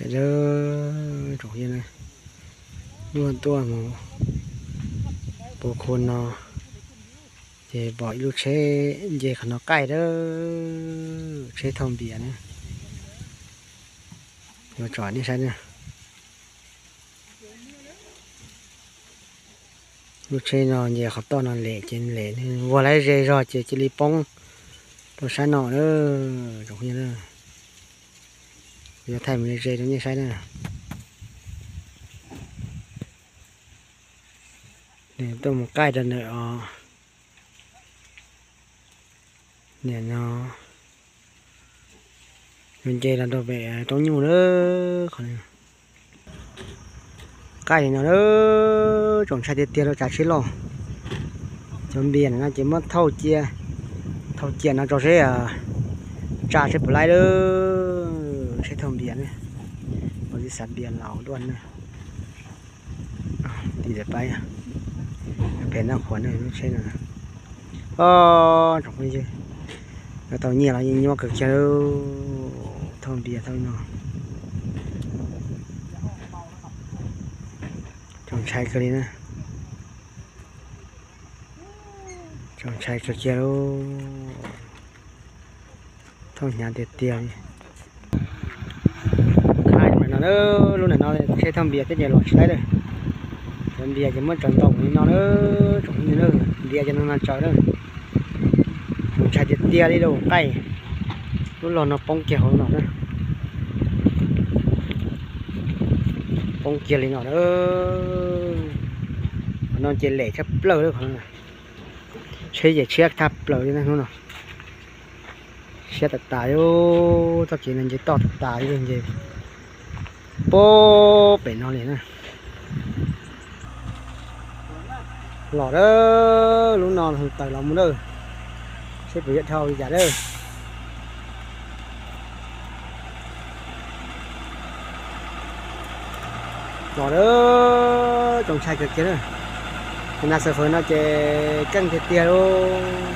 Lawm, tsoom phooj ywg, nyuaj tuaj mus puag khu no ces pom ib lub tsheb nce qhov no qaij lawm, tsheb thauj npias na. Yuav tsom nej saib na. Lub tsheb no nce qhov toj no lem ces lem, vuag lawm ze zog ces cia li poob rau sab no na, tsoom phooj ywg. Kuv yuav thaij mus ze ze rau nej saib na. Nws tuaj mus qaij rau ntawm os, niam no, yuav nce los rau pem roob nyuj na, qhov qaij li no na, tsoom ntshai tiag tiag rau tsav tsheb loj. Cov npias no ces muab thauj cia, thauj cia no rau seb tsa seb puas laib lawm, seb thauj npias ne, ua tib xav npias laus duaj na. Tim peb pem Naj Qhuas na lub tsheb no. Tsoom phooj ywg, yuav tau nyiaj los yeej nyuaj kawg kiag, thauj npias thauj no. Tsoom ntshai kawg li na, tsoom ntshai kawg kiag lauj. Thauj hnyav tiag tiag li. Lub no, lub no tsheb thauj npias thiab ces los tsis laib lawm. Cov npias ces muab tsaws ntaus li no na, tsoom phooj ywg, npias ces no no tsaws na. Tsoom ntshai tiag tiag li lauj, qaij. Lub log no poob kiag hauv no na. Poob kiag li no na. Qhov no ces lem tshaj plaws lawm qhov no. Tsheb ces tshiab tshaj plaws li na hnub no. Tshiab tas tas li, txoj kev no nce toj tas tas li nce puag pem no li na. Los lawm, lub no tawm los mus lawm, seb puas yuav dhau li cas lawm. Los lawm, tsoom ntshai kawg kiag na. Tus nas xav fawm no ces keej tiag tiag lauj.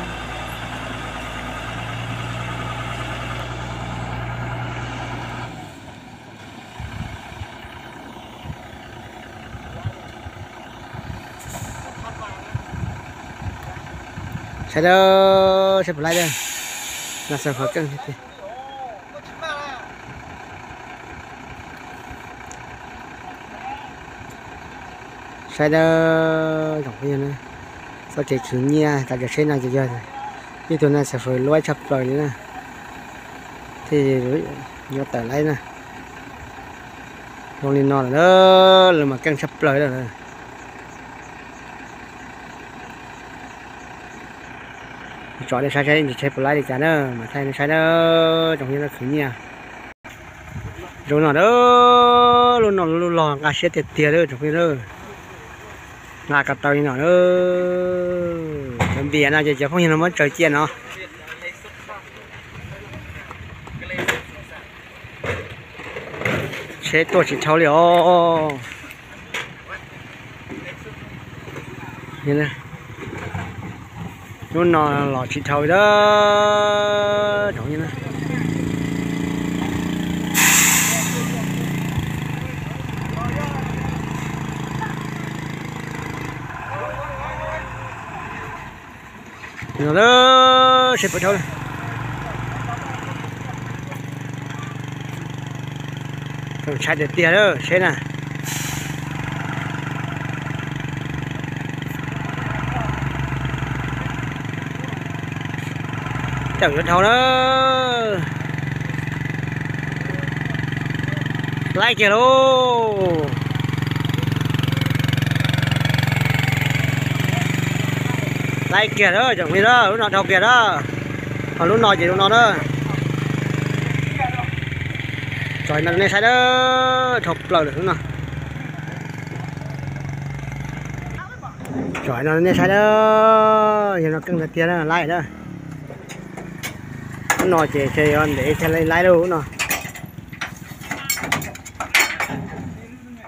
Saib, saib puas laib, nas xav fawm keej tiag tiag. Saib, tsoom phooj ywg, txoj kev khwv nyiaj tas cov tsheb no ces yog ib tug nas xav fawm luab tshaj plaws li na, thiaj yuav tawm laib na. Zoo li no lawm, lawv mas keej tshaj plaws lawm. Tsom nej saib saib ntshe tsheb puas laib li cas na, mas thaij nej saib na, tsoom phooj ywg, khwv nyiaj. Zoo no, lub no lub log nqa siab tiag tiag lawm tsoom phooj ywg. Nqa ko taw li no, cov npias no ces cov phooj ywg no muab tsaws cia no. Tsheb tuaj tsis dhau li os. Lub no los tsis dhau li. Seb puas dhau. Tsoom ntshai tiag tiag lawm seb na. Tawm yuav dhau na. Laib kiag lauj. Laib kiag lawm tsoom phooj ywg, lub no dhau kiag lawm. Ho lub no ces lub no na. Tsom no nej saib na, dhau plaws lawm lub no. Tsom no nej saib na, yog no keej tiag tiag na, laib na. Lub no ces ntshe yuav ntev thiaj li laib lub no.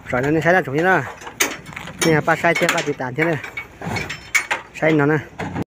Tsom no nej saib na tsoom phooj ywg na. Nej ho pab saib thiab pab tiv tas thiab na. Saib no na.